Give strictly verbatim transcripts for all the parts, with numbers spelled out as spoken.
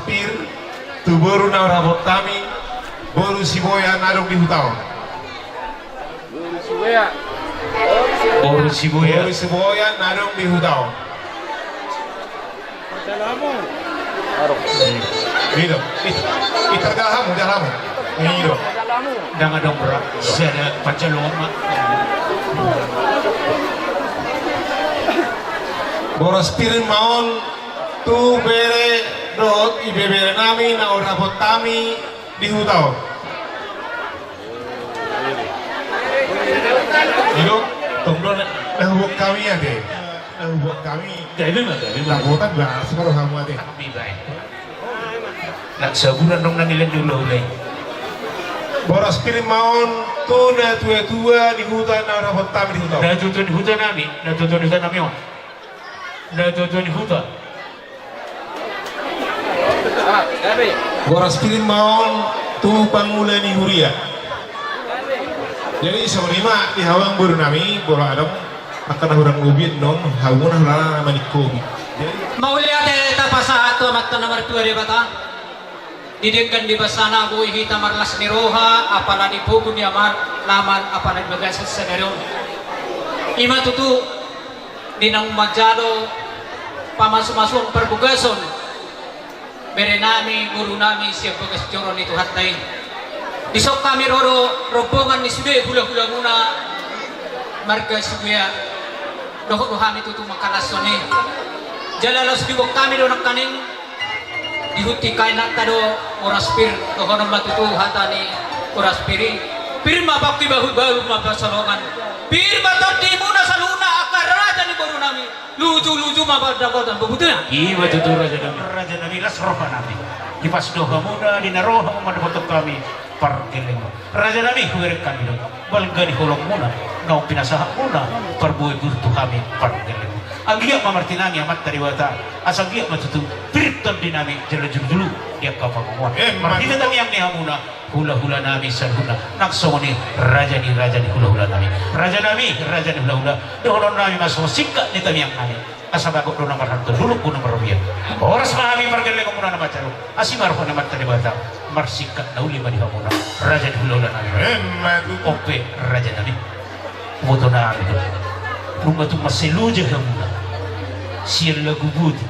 Pir, tu boru na hurapot hami, boru Siboya na adong di huta on. Boru Siboya. Boru Siboya. Boru Siboya na adong di huta on. Ido. Ita, ita jalamu, jalamu. Ido. Ndang adong ra, sada panjalo ma. Boras pir ma on tu bere dohot ibebere nami na hurapot hami di huta on. Ido, tong do na hubuan hami ate. Na hubuan hami. Gabe ma, gabe ma. Dapotan bagas ma rohamu ate. Nang sabulan dong nang ilen dulu ulai. Boras pir ma on tu na tuatua di huta na hurapot hami di huta on. Na tuatua di huta nami, na tuatua di huta nami on. Na tuatua ni huta. Boras pir ma on tu pangula ni huria. Jadi songon i ma di hamu boru nami, boru adong, angka na hurang hobi annon, hamu na hulana na maningkobi. Jadi mauliate tapasahat tu Amanta na martua Debata. Di denggan ni basana boi hita marlas ni roha, apala di pogu ni amang, laman, apala di bagasan sadari on. I ma tutu, di naung manjalo pamasumasuon parbogason bere nami, boru nami, sian bagas joro ni Tuhanta i. Dison hami ro do rombongan ni sude hulahulamuna marga Sibuea. Dohot do hami tutu mangkalashon i. Jala laos diboan hami do nangkaning. Di huta i inanta do boras pir, dohonon ma tutu hata ni boras pir i. Pir ma pangki, bahulbahul ma pansalongan. Pir ma tondimuna saluhutna angka raja ni boru nami. Lujuluju ma pandapotan, bebetulna. I ma tutu raja nami. Raja nami, las roha nami. Dipas do hamuna di na ro hamu mandapothon hami pargellengmuna. Raja nami, hubereng hami do balga ni holongmuna naung pinasahatmuna parbue burju tu hami pargellengmuna. Anggiat ma martinangi Amanta Debata, asa anggiat ma tutu pir tondi nami jala julujulu di angka pangomoan. Emma. Marhite tangiang ni hamuna hulahula nami saluhutna, nang songon i raja ni raja ni hulahula nami. Raja nami, raja ni hulahula, dohonon nami ma songon singkat ni tangiang nami. Asa bagot do na marhalto, dulungku na marrobean. Horas ma hami pargellengmuna na manjalo. Asi ma roha ni Amanta Debata, marsingkat na uli ma di hamuna raja ni hulahula nami. Emma tutu. On pe raja nami, huboto nami do, nunga tung mansai loja hamuna sian lagu boti,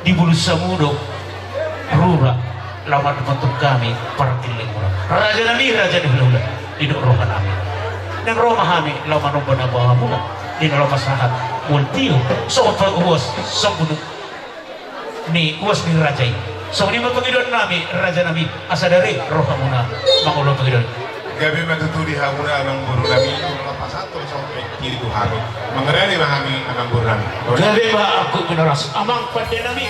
di bulus hamu do rura, laho mandapothon hami pargellengmuna. Raja nami, raja ni hulahula, didok roha nami. Naeng ro ma hami laho manomba na boha hamuna di na laho pasahat mual tio songon panggogoas sambunut ni uas ni raja i. Songon i ma pangidoan nami raja nami, asa dare rohamuna mangoloi pangidoan. Gabe ma tutu di hamuna amang boru nami, na laho pasahat tong songon i tu hami. Mangarade ma hami amang boru nami. Gabe ma angkup ni horas amang pande nami.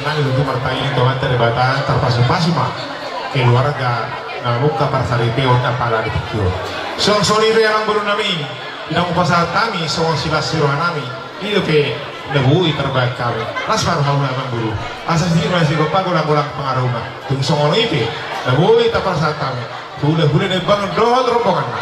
Nang itu martangiang tu Amanta Debata, tarpasupasu ma keluarga na mamungka parsaripeon apala di tingki on. Songon i pe amangboru nami, na hupasahat hami songon silas ni roha nami, i dope na boi tarbahen hami. Las ma rohamu amangboru, asa sititi ma sigompa, golang-golang pangarahutna. Tung songon i pe na boi tapasahat hami hula-hula na imbangun dohot rombonganna.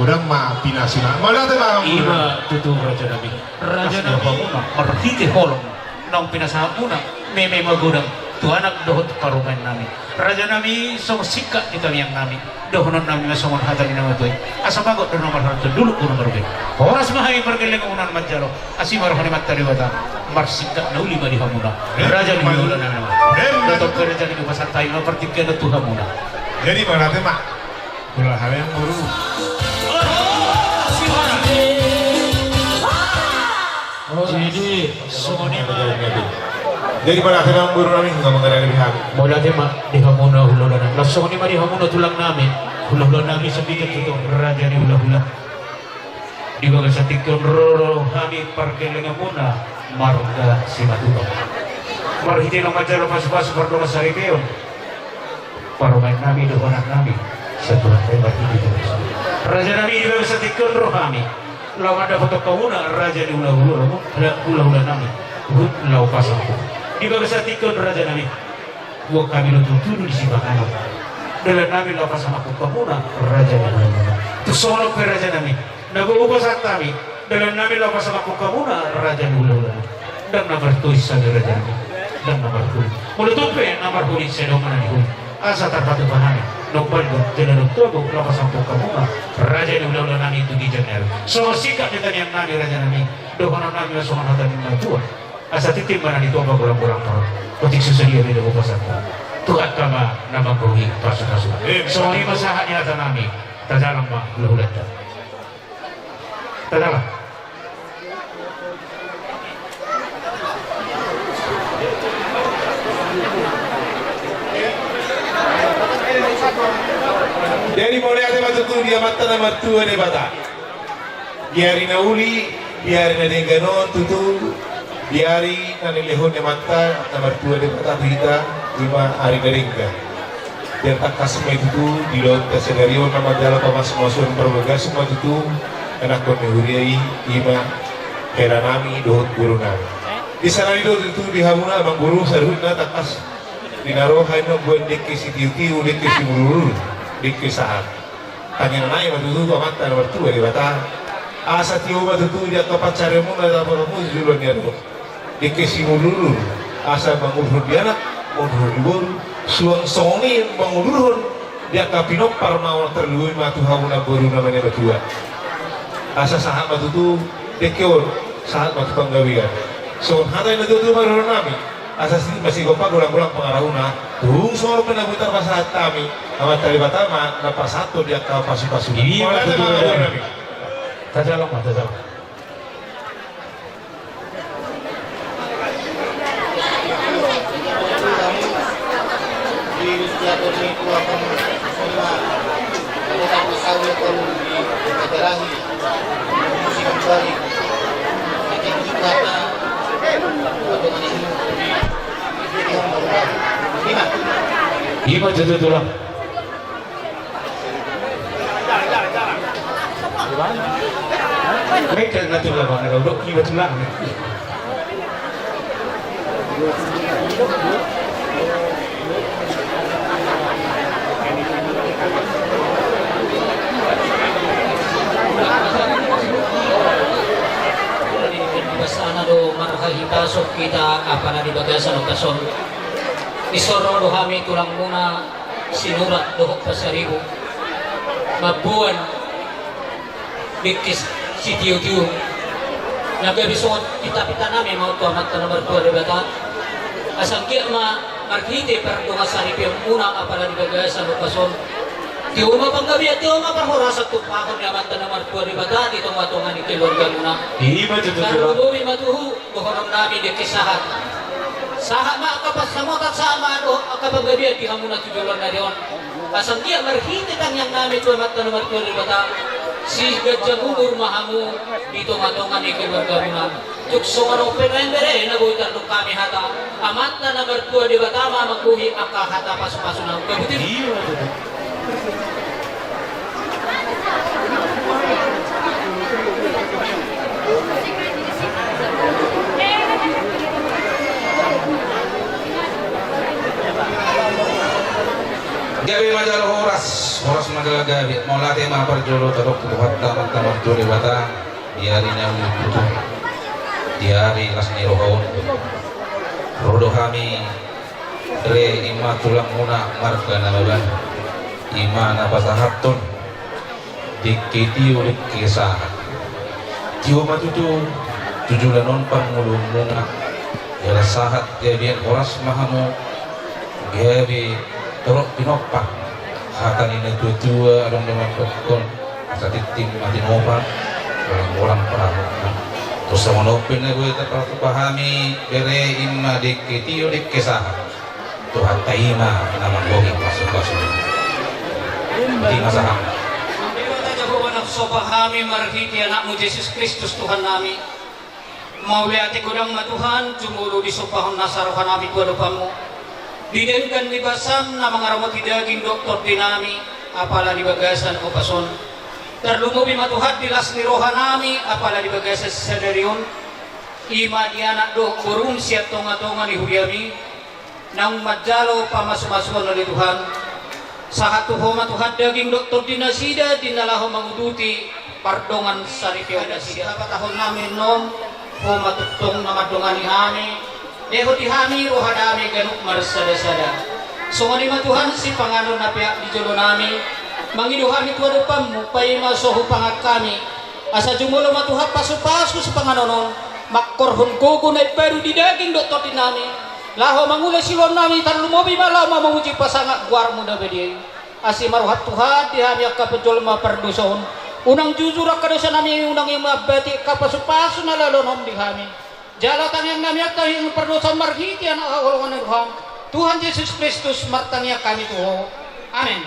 Godang ma pinasuna. Mauliate ma amangboru. Ima tutu raja nami. Raja nami, marhite holong naung pinasahatmuna, meme magodang tu anak dohot parumaen nami. Raja nami, songon singkat ni tangiang nami, dohonon nami ma songon hata ni na matua i: Asa magot do na marhalto, dolok do na marbe. Horas ma hami pargellenganmuna manjalo, asi ma roha ni Amanta Debata. Marsingkat na uli ma di hamuna, raja ni hula-hula nami. Dohot pe raja nami, hupasahat hami ma partingkian on tu hamuna. Jadi mauliate ma. Hula hami amangboru. Jadi songon i ma. Jadi mauliate ma amangboru nami, nga mangarani di hami. Mauliate ma di hamuna hula-hula nami. Laos songon i ma di hamuna tulang nami, hula-hula nami, songon i tutu raja ni hula-hula. Di bagasan tingki on ro do hami pargellenganmuna marga Simatupang. Marhite naung manjalo pasupasu pardongansaripeon parumaen nami dohot anak nami, sai Tuhan pe marhite tu raja nami. Di bagasan tingki on ro hami laho mandapothon hamuna raja ni hula-hula, hula-hula nami, huhut laho pasahat. Di bagasan tingki on raja nami, boan hami do tutu di sipanganon. Dalan nami laho pasahathon hamuna raja ni hula-hula. Tung songon on pe raja nami, na boi hupasahat hami, dalan nami laho pasahathon hamuna raja ni hula-hula. Ndang na martois hami raja nami, ndang na marhuli. Molo tung pe na marhuli, sai adong ma na nihuli. Asa tarpatupa hami, na umbalga jala na umtogu, laho pasahathon hamuna raja ni hula-hula nami tu ginjang ni ari. Songon singkat ni tangiang nami raja nami, dohonon nami ma songon hata ni na matua. Asa tintin ma na nitopa, golang-golang parut. Otik so sadia be na hupasahat, Tuhan ma na manggohi pasu-pasu. Songon i ma sahat ni hata nami. Tajalang ma hula-hulanta. Tajalang. Jadi mauliate ma tutu di Amanta na martua Debata. Di ari na uli, di ari na denggan on tutu, di ari na nilehon ni Amanta na martua Debata tu hita, ima ari na denggan. Di tangkas ma i tutu, di ulaonta sadari on na manjalo pamasumasuon parbagason ma tutu anakkon ni huria i, ima hela nami dohot boru nami. Di sana i do tutu di hamuna amangboru saluhutna tangkas di na ro hami mamboan dengke sitiu-tiu, dengke simurur-urur, dengke sahat. Tangiang nami ma tutu tu Amanta na martua Debata, asa tio ma tutu di angka pansarianmuna, dapotonmuna tu joloan ni ari on. Dengke simurur-urur, asa mangudurhon di anak, mangudurhon di boru, suang songon i mangudurhon di angka pinompar, ma on tarlumobi ma tu hamuna boru nami na matua. Asa sahat ma tutu dengke on, sahat ma tu panggabean. Songon hata ni natuatua ma dohonon nami. Asa sititi ma sigompa, golanggolang pangarahutna. Tung songon on pe na boi tarpasahat hami, Amanta Debata ma na pasahathon di angka pasupasu. Ima tutu. Tajalang ma, tajalang. Ima tutu, tulang. Baik, kan, na tulang, na tulang. Di basana do marhahipason hita apala di bagasan ombas on. Dison ro do hami tulangmuna Sinurat dohot Pasaribu mamboan dengke sitiotio na gabe songon pintapinta nami ma on tu Amanta na martua Debata. Asa anggiat ma marhite pardongansaripeonmuna apala di bagasan ombas on, tio ma panggabean, tio ma parhorasan tumpahon ni Amanta na martua Debata di tongatonga ni keluargamuna. Ima tutu. Tarlumobi ma tutu dohonon nami dengke sahat. Sahat ma angka pansamotan, sahat ma dohot angka panggabean di hamuna tu joloan ni ari on. Asa anggiat marhite tangiang nami tu Amanta na martua Debata, siganjang umur ma hamu di tongatonga ni keluargamuna. Tung songon on pe nuaeng bere, na boi tardok hami hata, Amanta na martua Debata ma manggohi angka hata pasupasuna. Gabe tutu. Gabe ma jala horas, horas ma jala gabe. Mauliate ma parjolo tadok tu Tuhanta Amanta martua Debata. Di ari na uli tutu, di ari las ni roha on, ro do hami, re, ima tulangmuna marga Nababan, ima na pasahathon dengke tio dengke sahat. Tio ma tutu tu joloan on pangoluonmuna, jala sahat gabean, horas ma hamu, gabe torop pinompar hata ni natuatua adong do mandokkon, asa tintin ma tinopa, golanggolang parahutna. Tung songon on pe na boi tarpatupa hami bere, ima dengke tio dengke sahat. Tuhanta ima na manggohi pasupasu. Ima sahat. Debata Jahowa na husombah hami marhite Anakmu Jesus Kristus Tuhan nami. Mauliate godang ma Tuhan, jumolo disombahon nasa roha nami tu adopanMu. Di denggan ni basam na mangaramoti daging dohot tondi nami, apala di bagasan ombas on. Tarlumobi ma Tuhan di las ni roha nami, apala di bagasan sadari on. Ima di anak dohot borum sian tongatonga ni huriaMi. Naung manjalo pamasumasuon ale Tuhan. Sahat tu Ho ma Tuhan daging dohot tondi nasida di na laho manguduti pardongansaripeon nasida. Hapatahon nami annon, Ho ma tongtong na mandongani hami, lehon di hami roha dame ganup marsadasada. Songon i ma Tuhan sipanganon na peak di jolo nami, mangido hami tu adopanMu, paima so hupangan hami. Asa jumolo ma Tuhan pasupasu sipanganon on, mangkorhon gogo na imbaru di daging dohot tondi nami. Laho mangula siulaon nami, tarlumobi ma laho mamamuji pasangap goarMu na badia i. Asi ma rohaM Tuhan di hami angka jolma pardosa on. Unang jujur angka dosa nami, unang i mambati angka pasupasu na lalaoNa di hami. Jalo tangiang nami, tangiang pardosa marhite Anak haholongan ni rohaM, Tuhan Jesus Kristus, martangiang hami tu Ho. Amen.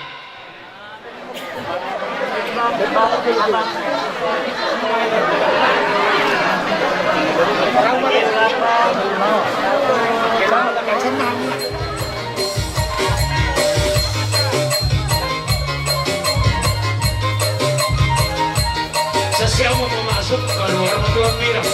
Sasiamo pemasuk keluar betul mirah.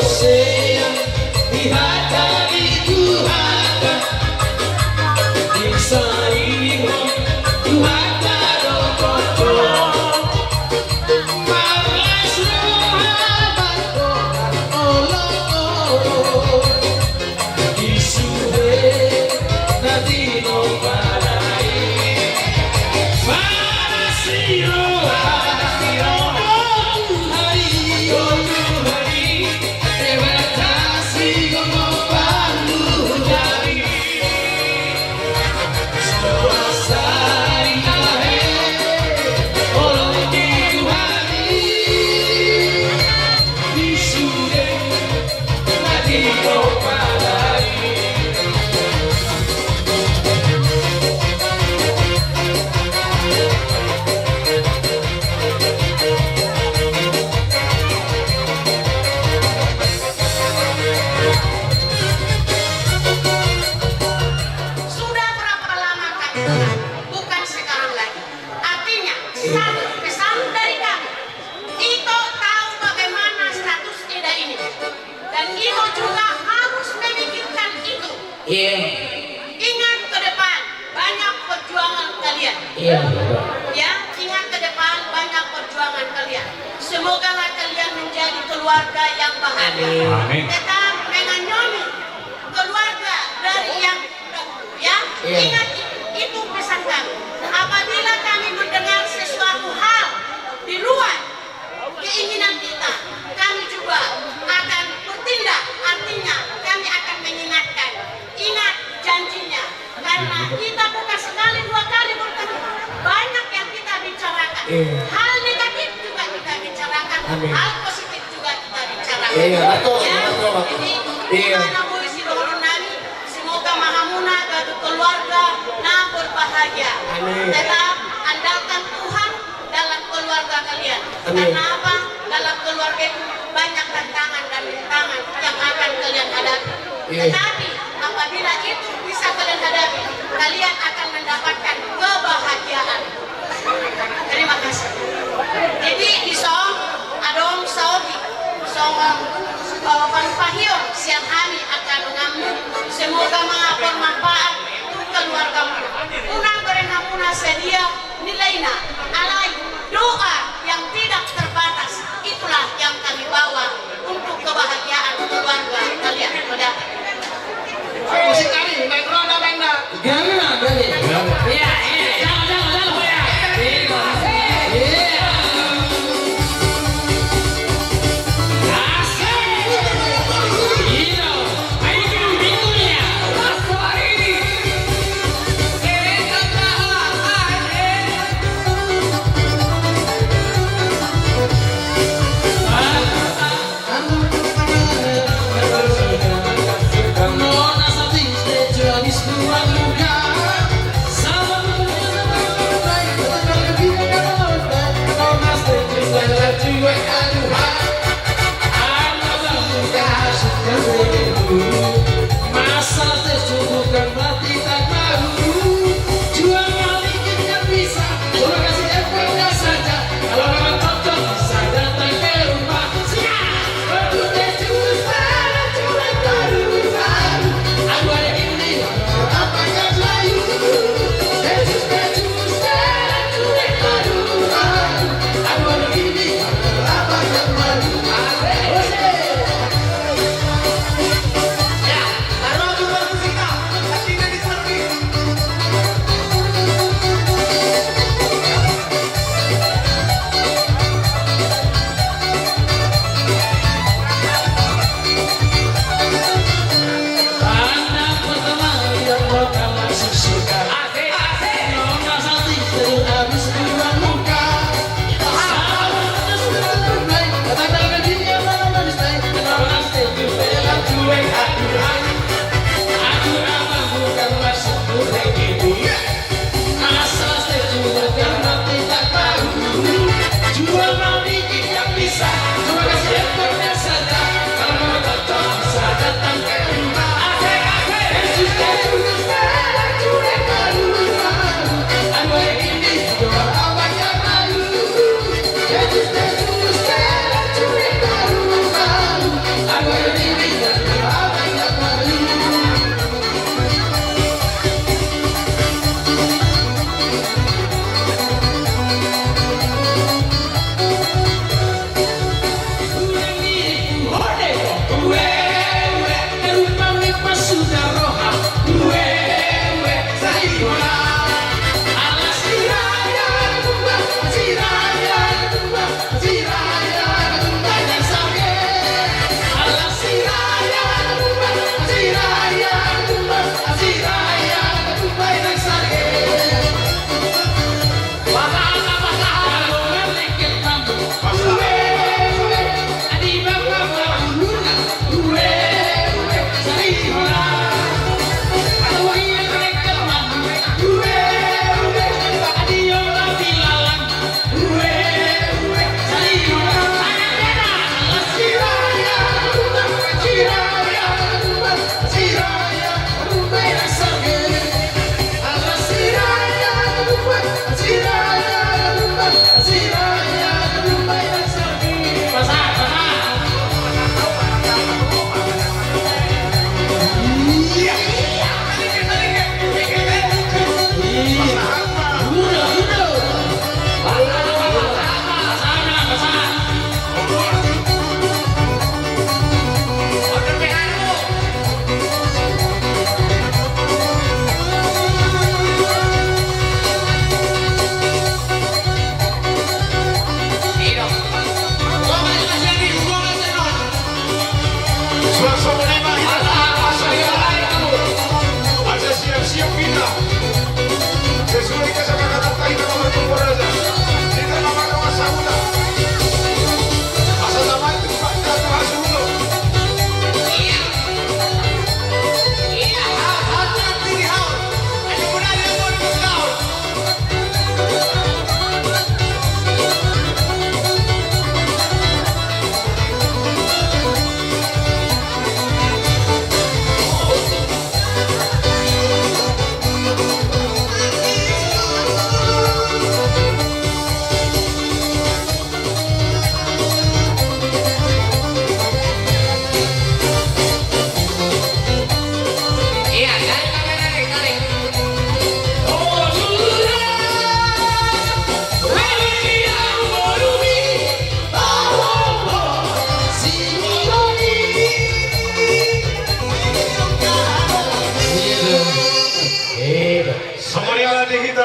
Seang di hata ni Tuhanta, disainghon Tuhanta do tongon. Marlas roha bangko, olo, olo. Di sude na tinopa nai. Marlas ni roha, o Tuhan i, o Tuhan i, Debata sigomgoman tu hami. Suasa ni lahe, holong ni Tuhan i. Di sude na tinopa nai. Sudah berapa lama kami kenal? Bukan sekarang lagi. Artinya, satu pesan dari kami. Ito tahu bagaimana status Eda ini. Dan Ito juga harus memikirkan itu. Iya. Ingat ke depan, banyak perjuangan kalian. Iya. Ya, ingat ke depan, banyak perjuangan kalian. Semogalah kalian menjadi keluarga yang bahagia. Amin. Amin. Tetap mengayomi keluarga dari yang dahulu, ya. Iya. Ingat itu, itu pesan kami. Apabila kami mendengar sesuatu hal di luar keinginan kita, kami juga akan bertindak, artinya kami akan mengingatkan. Ingat janjinya, karena kita bukan sekali dua kali bertemu, banyak yang kita bicarakan. Iya. Hal negatif juga kita bicarakan, amin, hal positif juga kita bicarakan. Iya, betul, ya, betul, betul. Jadi, iya, ima na boi sidohonon nami, semoga ma hamuna gabe keluarga na berbahagia. Amin. Tetap andalkan Tuhan dalam keluarga kalian. Amin. Karena apa? Dalam keluarga itu banyak tantangan dan rintangan yang akan kalian hadapi. Iya. Tetapi apabila itu bisa kalian hadapi, kalian akan mendapatkan kebahagiaan. Terima kasih. Jadi, di son adong saotik songon, eh, panumpahion sian hami angka donganmu. Semoga ma bermanfaat tu keluargamu. Unang bere hamuna sadia nilaina, alai doa yang tidak terbatas, itulah yang kami bawa untuk kebahagiaan keluarga kalian. Udah. Musik tadi, main ronda, main dah. Gana, gana. Iya, iya, jalo, jalo, jalo. Iya. Iya. Asik. Iya. Masa terjun bukan berarti tak mau. Juang yang bikin yang bisa. Terima kasih, F K saja. Kalau memang cocok, bisa datang ke rumah. Siap. Aku terjun, sekarang cuma baru, baru. Aku ada ini, apa yang lain? Terjun, terjun, sekarang cuma baru, baru. Aku ada ini, apa yang baru? Asik.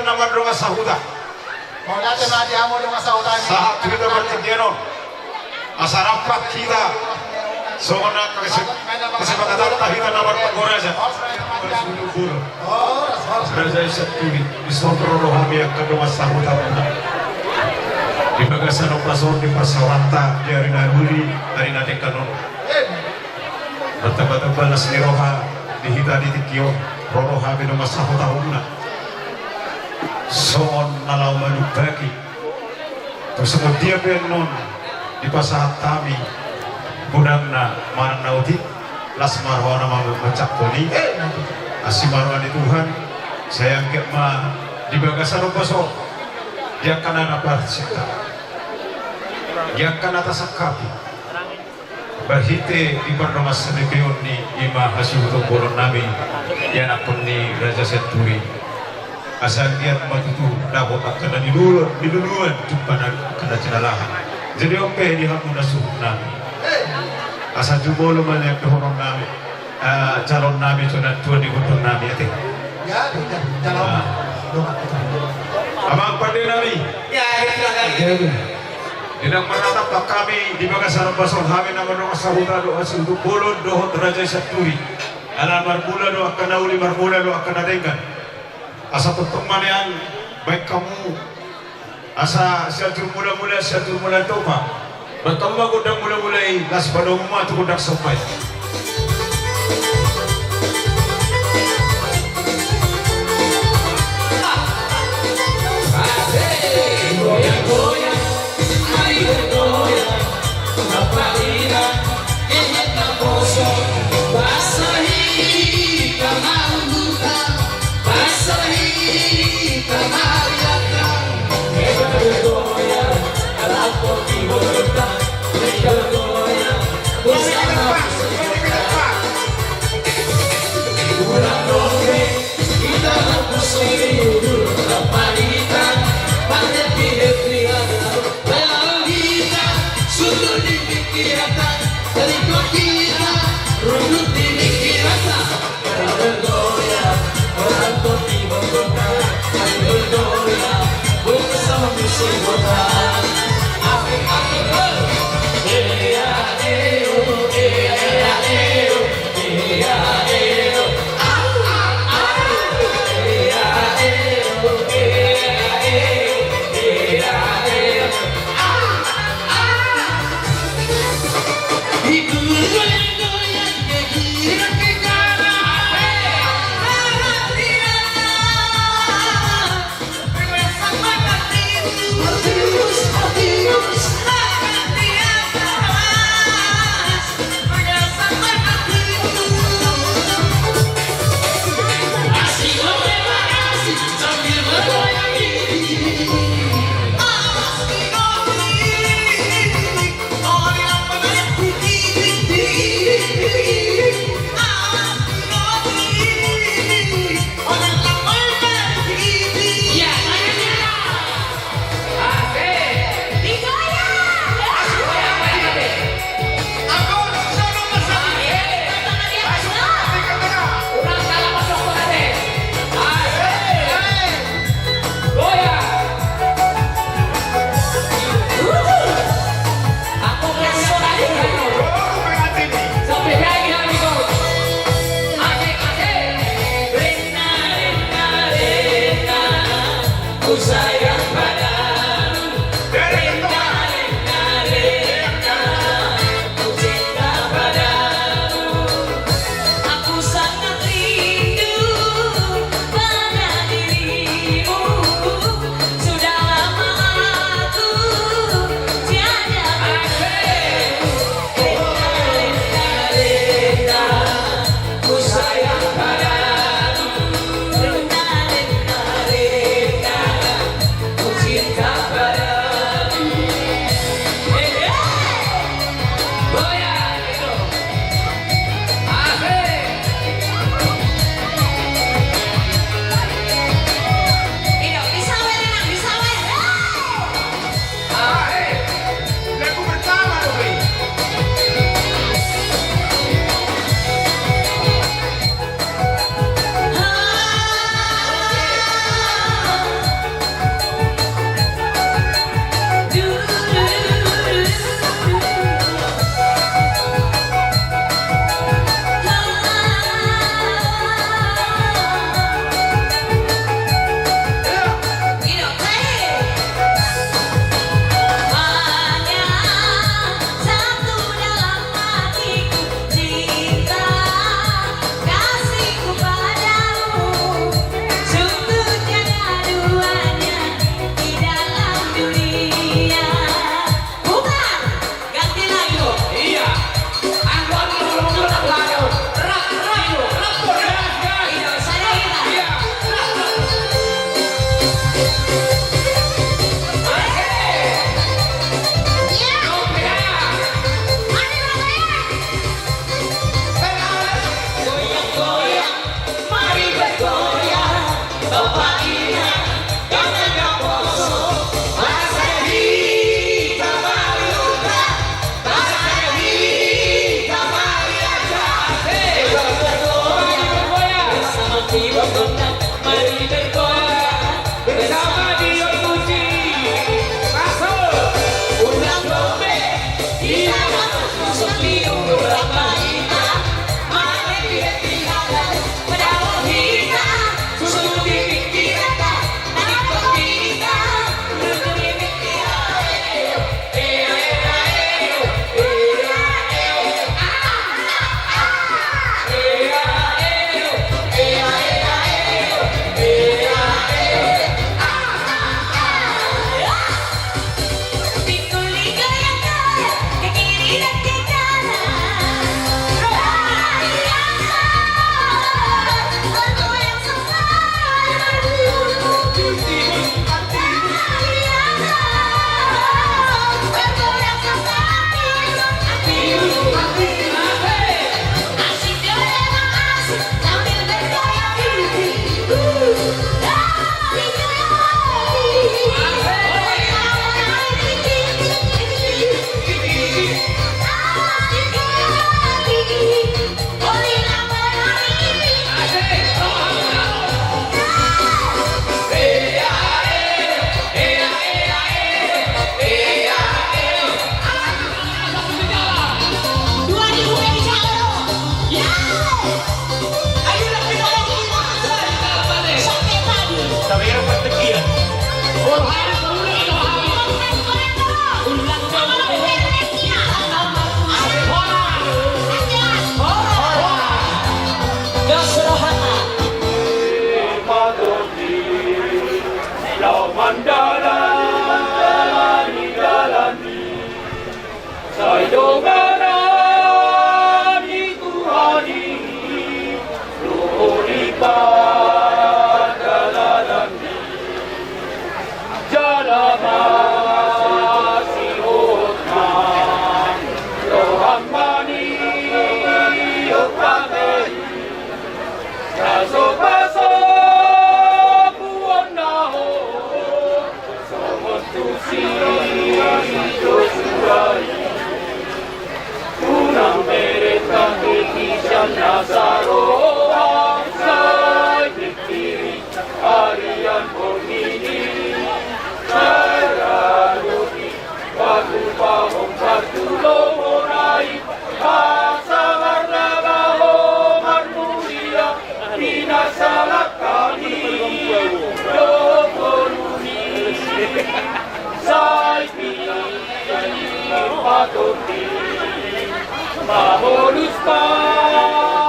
Na mardongan sahuta. Mauliate ma di hamu dongan sahuta. Sahat tu hita partingkian on. Asa rap hita songon angka kese-, kesepakatan ta hita na marpanggoraja. Raja i Sianturi, dison ro do hami angka dongan sahuta muna. Di bagasan ombas on, di parsaoranta di ari na uli, ari na denggan on. Martamba-tamba las ni roha di hita di tingki on, ro do hami dongan sahuta muna. Songon na laho manumpahi. Tung songon dia pe annon dipasahat hami godangna manang na otik, las ma rohana ma-, manjangkon i. Asi ma roha ni Tuhan, sai anggiat ma di bagasan ombas on, di angka na parsinta, di angka na tasangkapi. Marhite di pardongan saonari on, i ma hasuhuton bolon nami, ianakhon ni Raja Sianturi. Asa anggiat ma tutu dapot angka na niluluan, niluluan, jumpa na angka na jinalahan. Jadi on pe di hamu na suhut nami, asa jumolo ma nian dohonon nami, eh, calon nami, calon tuan ni gondang nami, ate. Ya, ya, calon. Ah. Amang pande nami. Ya, ya, ya. Jadi. Di na marnatap hami di bagasan ombas on, hami na mardongan sahuta dohot hasuhuton bolon dohot Raja i Sianturi. Ala marmula do angka na uli, marmula do angka na denggan. Asa tongtong ma nian baen hamu, asa Sianjur Mula-mula, Sianjur Mula Topa. Baen hamu ma gondang mula-mula i, laos padomu ma tu gondang somba i.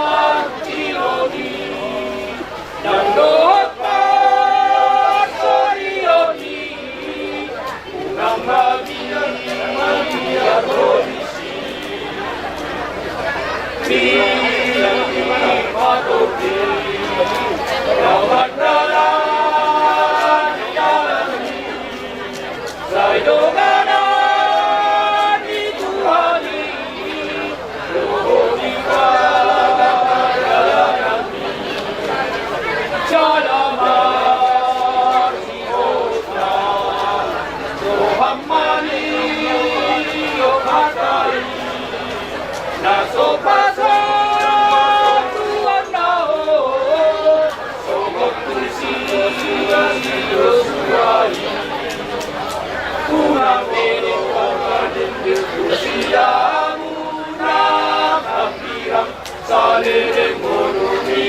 Partingkian i, nang dohot parsorion i, unang mabiar, mabiar polisi. Pilih ma topi, lawan dalan, dalan i. Sai donganan ni Tuhan i, dohot di pardalanan i. Jala marsihohot ma roham manjou hata i. Na so pasahat Tuhan na ho, songon tusi Yosua i. Unang dengke ho, unang dengke ho tusi hamu na hambirang, saleleng ngolu ni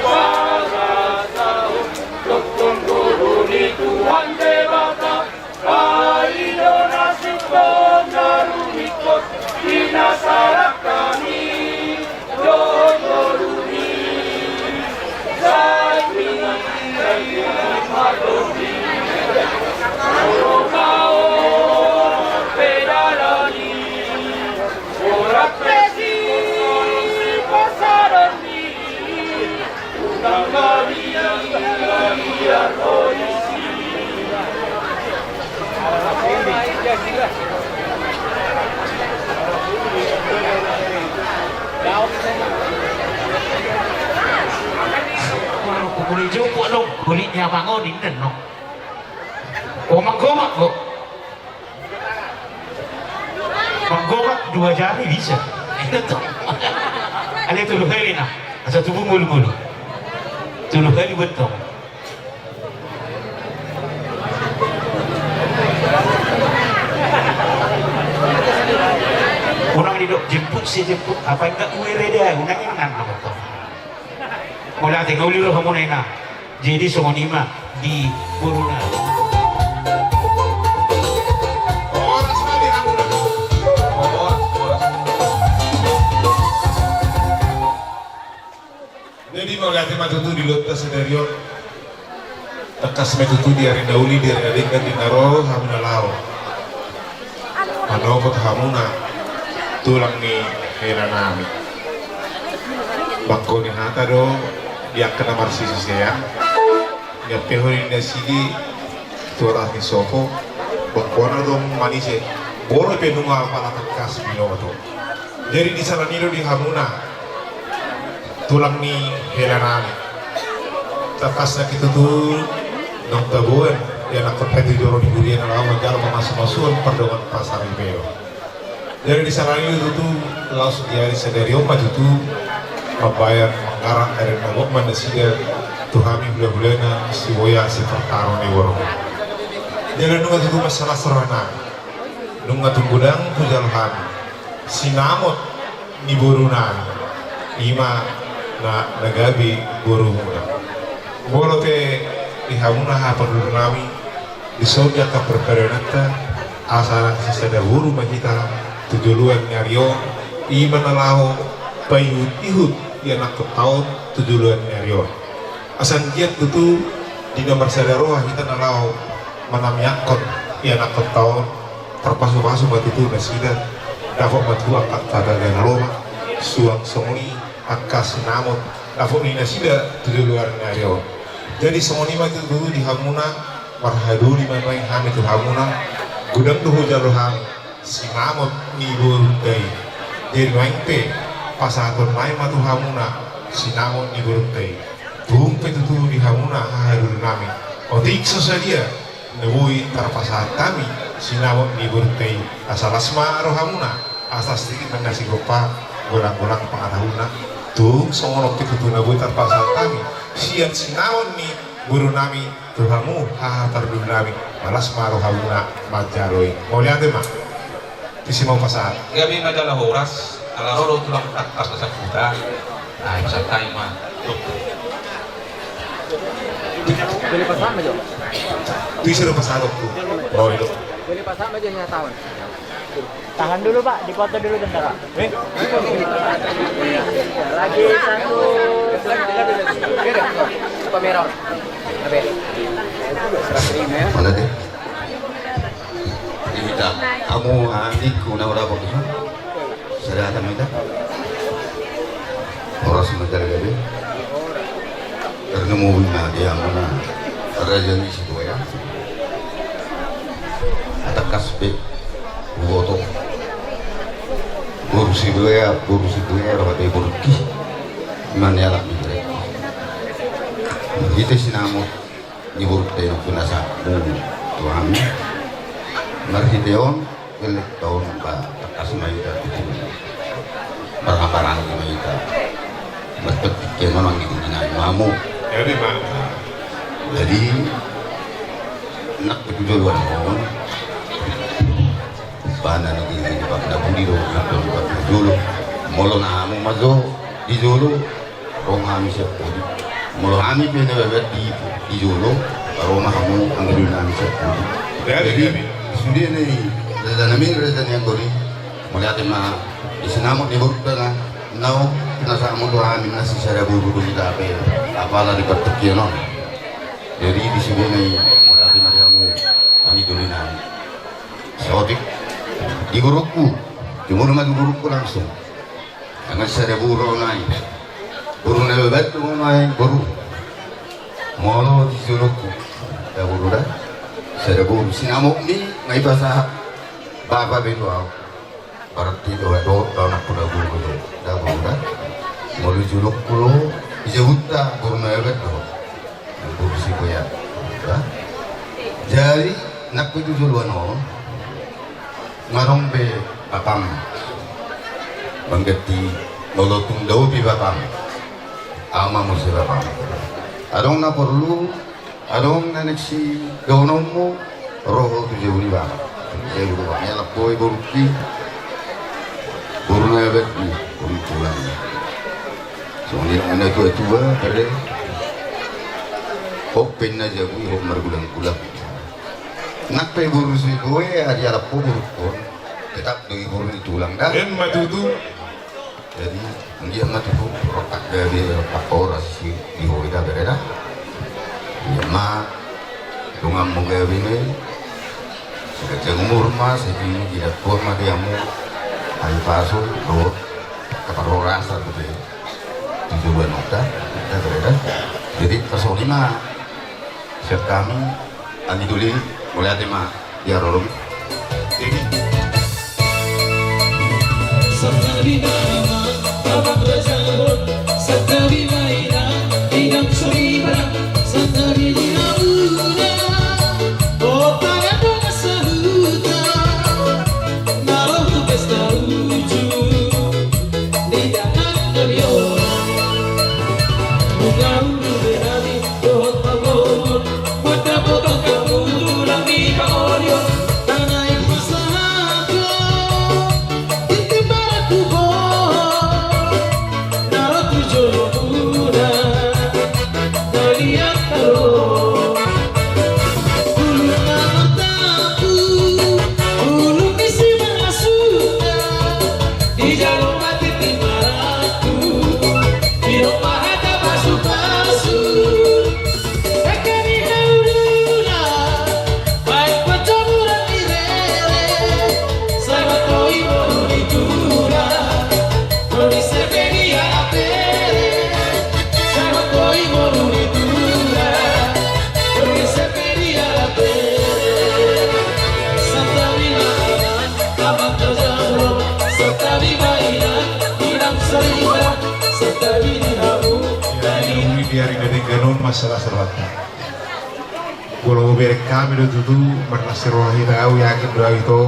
pangasahon, tongtong ngolu ni Tuhan Debata. Ai do na sintong na rumingkot, di na salak hami dohot ngolu i. Sai pilih, sai pilih ma topi, holong ma on pe dalan i. Horas pe siporsadon i, unang mabiar, mabiar polisi. Molo dijou pok do, kulit ni amang on ninna do. Gomak-gomak do. Manggobak dua jari bisa. Alai tolu hali na. Asa tubu ngolu-ngolu. Tolu hali buat tong. Unang didok jemput, si jemput. Apa enggak kue reda? Unang, unang, unang, unang. Mauliate, nga uli roha muna ina. Jadi songon i ma di boruna. Horas ma di hamuna. Horas, horas. Jadi mauliate ma tutu di ulaonta sadari on. Tangkas ma tutu di ari na uli, di ari na denggan, di na ro hamuna laho manopot hamuna tulang ni hela nami. Bangko ni hata do di angka na marsisean, niampehon ni nasida tu atas ni sopo, bangkona do manise, molo pe nunga pala tangkas binoto. Jadi di sana ni do di hamuna tulang ni hela nami. Tangkas na tutu naung taboan, ia nangkon hati doro di huria na laho manjalo mamasu-masuon pardongan pasaripeon. Jadi di sana ni tutu laos di ari sadari on ma tutu mambahen manggarar ari na gok ma nasida tu hami hula-hulana si Boya si Partaro ni boruna. Jadi nunga tutu masalah sorana. Nunga tung godang hujalo hami sinamot ni boru nami, i ma na, na gabe boru muna. Molo pe di hamuna haha parboru nami, dison di angka parpadanan ta, asa sisada boru ma hita tu joloan ni ari on, i ma na laho paihut-ihut di anakhonta on tu joloan ni ari on. Asa anggiat tutu di na marsada roha hita na laho manamiangkon di anakhonta on, tarpasu-pasu ma tutu nasida, dapot ma tutu angka pataga na lomak, suang songon i angka sinamot dapot ni nasida tu joloan ni ari on. Jadi songon i ma tutu di hamuna, marhadoli ma nuaeng hami tu hamuna, godang do hujalo hami sinamot ni borunta i. Jadi nuaeng pe pasahaton nami ma tu hamuna sinamot ni borunta i. Tung pe tutu di hamuna haha boru nami, otik so sadia na boi tarpasahat hami sinamot ni borunta i, asa las ma rohamuna, asa sititi ma na sigompa, golang-golang pangarahutna. Tung songon on pe tutu na boi tarpasahat hami sian sinamot ni boru nami tu hamu haha parboru nami, las ma rohamuna manjalo i. Mauliate ma. Tusi ma hupasahat. Gabe ma jala horas, ala ro do tulang tangkas na saputa. Ai pasahat hami ma. Tusi do pasahat tu. Ro i do. Boleh pasang aja ya, tahan. Tahan dulu, Pak, dipoto dulu bentar, Pak. Lagi satu. Kamera. Mana dia? Ini tak. Kamu, ah, ini guna berapa? Sada hata ma hita. Horas ma jala gabe. Tarlumobi ma di hamuna raja ni Sibuea. Tangkas pe huboto. Boru Sibuea, boru Sibuea, roha ni borungki. Ima nialap ni borungki. Hita sinamot ni borungta i nang pinasahatmu tu hami. Marhite on, elekta on, ba, tangkas ma hita tutu. Marhahamaranggi ma hita. Marpangkataion anggi doli nami tu hamu. Jadi, nang pe tu joloan on. Bana ni diri ni bangda budi do, bangda budi jolo. Molo na hamu ma jo di jolo. Ro ma hami sian pudi. Molo hami pe na baen di, di jolo, ro ma hamu anggi doli nami sian pudi. Jadi, jadi, sude na i, raja nami, raja ni anggi doli. Mauliate ma, di sinamot ni borungta na, nang pe na sahat tu hami na sisada boru do hita pe, apala di partingkian on. Jadi, di sude na i, mauliate ma di hamu, anggi doli nami. Saotik, di borungku, jumolo ma di borungku langsung. Anggo sada boru on nai. Boru na baen do on nai, boru. Molo di jolongku. Da boru da. Sada boru. Sinamotmi, nga ipasahat. Bapa be tu au. Berarti do, do, do, anak pula boru do. Da boru da. Molo di jolongku do. Di jabunta, boru na baen do. Boru Sibuea. Jadi, nang pe tu joloan on, nga adong be bapam. Mangganti molo tung dao pe bapam. Au ma muse bapam. Adong na porlu, adong na naeng sidohononmu, ro ho tu jabu ni bapam. Jabu ni bapam. Ia lapo i borungki. Boru na baen i, boru tulang. Songon i do na tua-tua, pade. Hot pe na jabu i, hot margulang-gulang. Nang pe boru Sibuea, dialap ho boru on. Tetap do i boru ni tulang da. Emma tutu. Jadi, anggiat ma tutu, rongkap gabe, rongkap horas, di ho i da, pade da. Anggiat ma, donganmu gabe na i. Sai ganjang umur ma, sai di, di na tua ma di hamu. Hahipason, dohot. Kaparhorasan tu be. Tujuan ota, ota bereda. Jadi, tarsongon i ma. Siap hami, anggi doli, mauliate ma. Ia ro do. Jadi. Santabi ma, amang raja, santabi ma inang, inang soriba, santabi di hamuna. O, pangan dongan sahuta. Na ro tu pesta uju, di tangan beliau. Nunga ulu be hami dohot pagohon, buat dapotan hamu tulang di pangolion. Tano i pasahathon, tintin barat tu bohon. Na ro tu jolomuna, na liat ro. Bulung na martampuk, bulung ni simarlasuna, dijalo ma tintin marangkup, didok ma hata pasu-pasu. Dengke ni hauluna, baen panjamuran ni rere, sahat do i boru ni tulang, boru ni Sepedia Pere. Sahat do i boru ni tulang, boru ni Sepedia Pere. Santabi ma amang, amang raja, santabi ma inang, inang soriba, santabi di hamu. Jadi, di ari na denggan on ma salah satu. Molo hubereng hami do tutu, marlas ni roha hita, au yakin do au ito.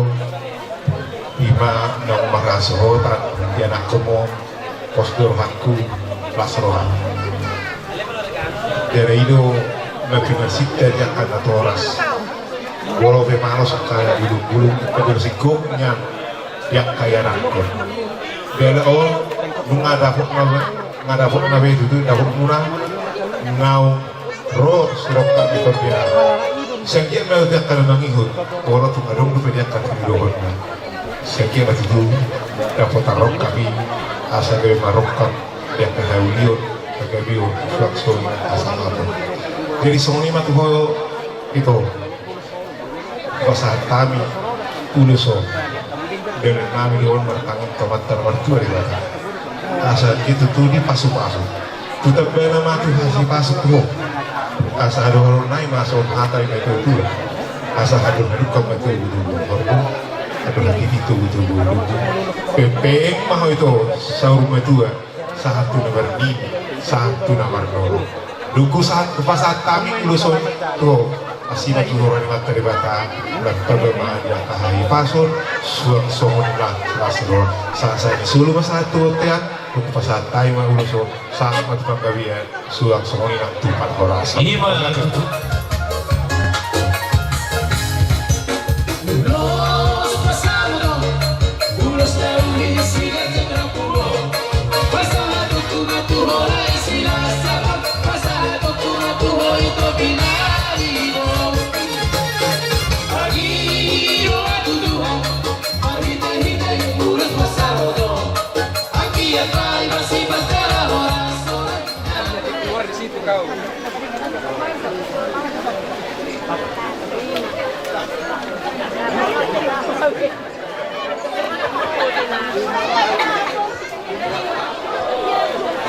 Ima naung marhasohotan di anakkonmu, pos do rohangku, las roha. Jala i do na pinarsinta di angka natoras. Molo pe malos angka bulung-bulung, ingkon do singkop nian di angka ianakkon. Jala on, nunga dapot na, nunga dapot na be tutu, dapotmuna, naung ro sirongkap ni tondi nami. Sian dia ma di angka na mangihut, molo tung adong dope di angka tu dohonna. Sian dia ma tutu dapot tarongkap i, asa gabe marongkap di angka haulion, hagabeon, suang songon i asa mate. Jadi songon i ma tu ho ito. Pasahat hami ulos on. Dalan nami do on martangiang tu Amanta na martua Debata. Asa i tutu dipasupasu. Tu tambana ma tu hasipasuon tu ho. Asa hadohononnami ma songon hata ni natuatua. Asa hadung-hadungkon ma tu togutogu horbo. Hadung-hadungkon tu togutogu horbo. Pengpeng ma ho ito saur matua. Sahat tu na marnini, sahat tu na marnono. Dung hupasahat hami ulos on tu ho, asi ma tu roha ni Amanta Debata, lam taba ma di angka hahipason, suang songon i las ni roha. Sahat-sahat ni solu ma sahat tu bontean, dung hupasahat hami ma ulos on, sahat ma tu panggabean, suang songon i nang tu parhorasan. I ma tutu. Ulos pasahaton, ulos na uli siganjang rambu.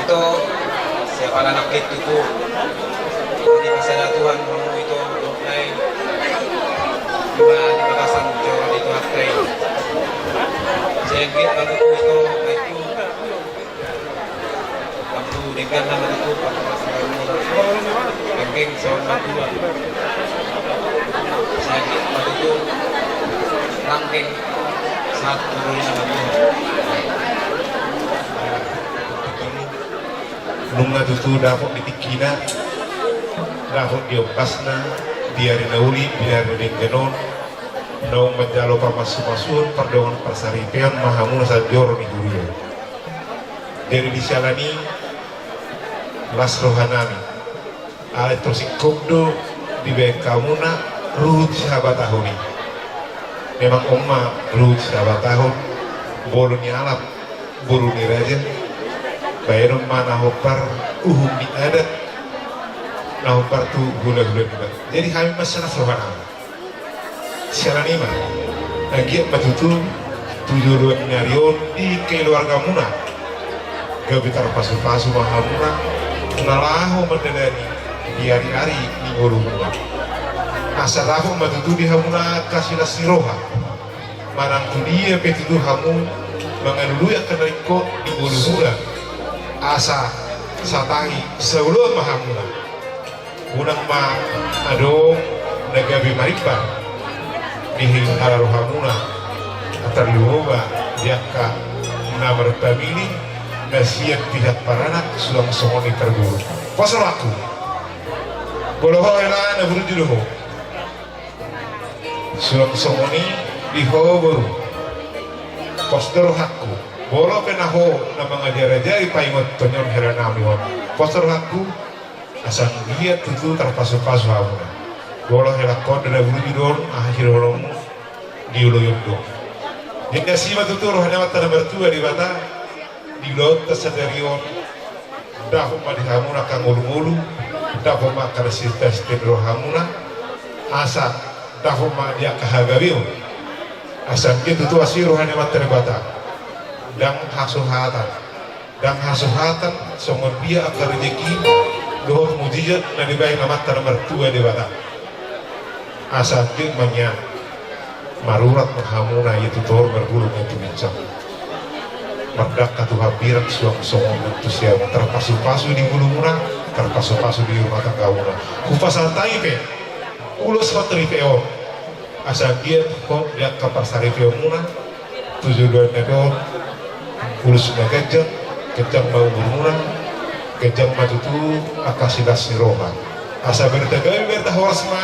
Ito, siapa anak itu tu? Di masa Tuhan mau ito, nai. Cuma di bagasan joro di Tuhan, nai. Sehingga aku itu, itu. Waktu dengan nama itu, Pak. Ranggeng saur matua. Sehingga waktu itu, ranggeng satu nama itu. Nunga tutu dapot di tingkina, dapot di ombasna, di ari na uli, di ari na denggan on, naung manjalo parmasu-masuon, pardonganan parsaripeon ma hamuna sahat joro ni huria. Jadi di siala ni i las rohanami. Alai tor singkop do dibaen hamuna ruhut sihabatahon i. Memang on ma ruhut sihabatahon, boru ni alap, boru ni raja, baenon ma na hombar uhum ni adat, na hombar tu hula-hula niba. Jadi hami ma sian las rohanami. Siala ni i ma, anggiat ma tutu tu joloan ni ari on di keluargamuna gabe tarpasu-pasu ma hamuna na laho mandalani di ari-ari ni ngolumuna. Asa dapot ma tutu di hamuna angka silas ni roha manang tu dia pe tutu hamu mangalului angka na ringkot di ngolumuna. Asa satahi saoloan ma hamuna. Unang ma adong na gabe marimbar di hingala rohamuna, tarlumobi di angka na marpamili na sian pihak paranak suang songon i parboru. Pos rohangku. Molo ho hela na burju do ho. Suang songon i di ho boru. Pos do rohangku. Molo pe na ho na mangajar-ajari paingothon ni on hela nami on. Pos do rohangku. Asa anggiat tutu tarpasu-pasu hamuna. Molo helangkon do na burju do on, aha sidohononmu, dioloion do. Jadi asi ma tutu roha ni Amanta na martua Debata di ulaonta sadari on. Dapot ma di hamuna angka ngolu-ngolu, dapot ma angka na sitesta ni rohamuna. Asa dapot ma di angka hagabeon. Asa anggiat tutu asi roha ni Amanta Debata. Ndang hasuhatan. Ndang hasuhatan songon dia angka rejeki dohot mujizat na dibaen Amanta na martua Debata. Asa anggiat ma nian marurat ma hamuna ia tu toru, marbulung ia tu ginjang. Mardangka tu hambirang suang songon i tu siamun, tarpasu-pasu di ngolumuna, tarpasu-pasu di rumah tanggamuna. Hupasahat hami pe ulos parsaripeon. Asa anggiat hot di angka parsaripeonmuna tu joloan ni ari on, ulos na ganjang, ganjang ma umurmuna, ganjang ma tutu angka silas ni roha. Asa berta gabe berta horas ma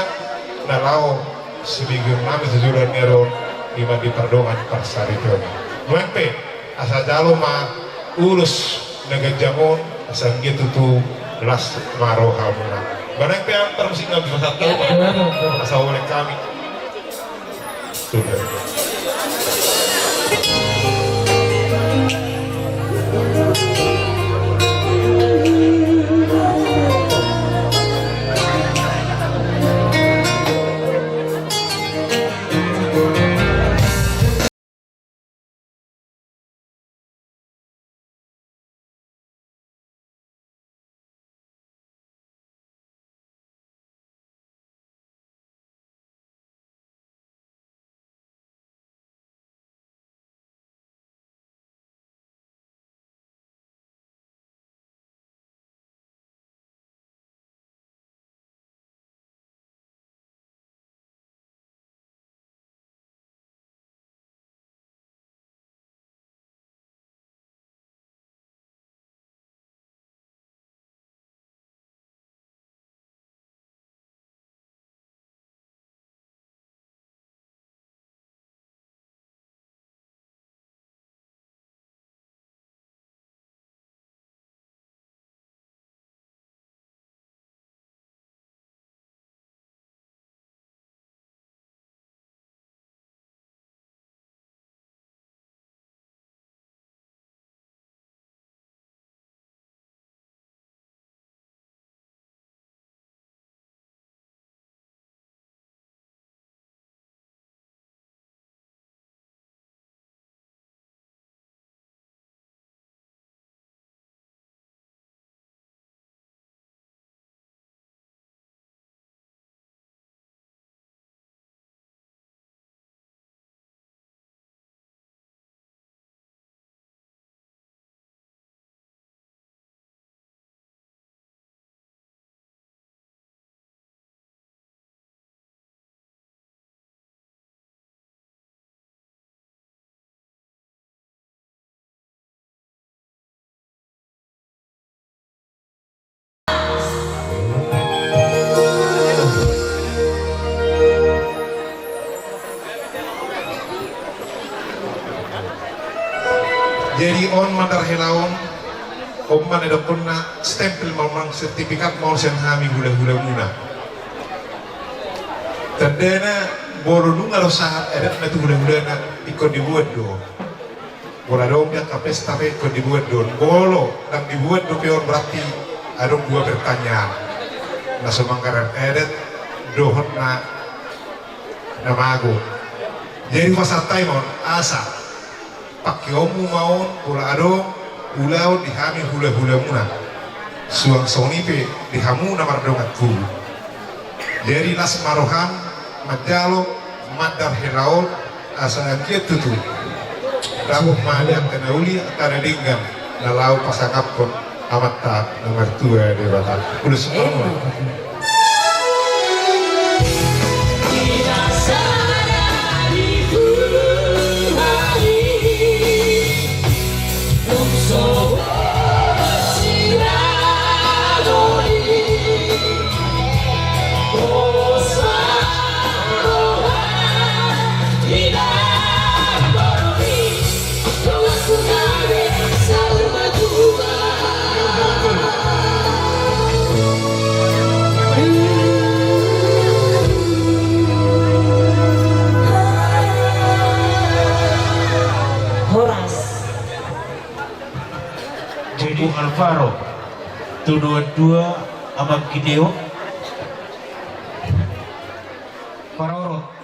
na laho sibegeonnami tu joloan ni ari on, i ma di pardonganan parsaripeon. Nuaeng pe, asa jalo ma ulos na ganjang on, asa anggiat tutu las ma rohamuna. Barang pe antar musik nggak bisa satu. Asa oleh kami. Sudah. Jadi on mandar hela on, on ma na didokkonna stempel ma on nang sertifikat ma on sian hami hula-hulamuna. Tandana molo nunga ro sahat adatna tu hula-hulana ingkon dibuat do. Molo adong di angka pesta pe ingkon dibuat do on. Molo ndang dibuat dope on berarti adong dua pertanyaan. Na so manggarar adat dohot na na mago. Jadi hupasahat hami ma on asa pangkeonmu ma on molo adong ulaon di hami hula-hulamuna. Suang songon i pe di hamu na mardongan tubu. Jadi las ma roham manjalo mandar hela on asa anggiat tutu dapot ma di angka na uli angka na denggan na laho pasangaphon Amanta na martua Debata. Ulos ma. Horas. Jadi Alvaro, tu dua-dua Amang Gideon. Parorot.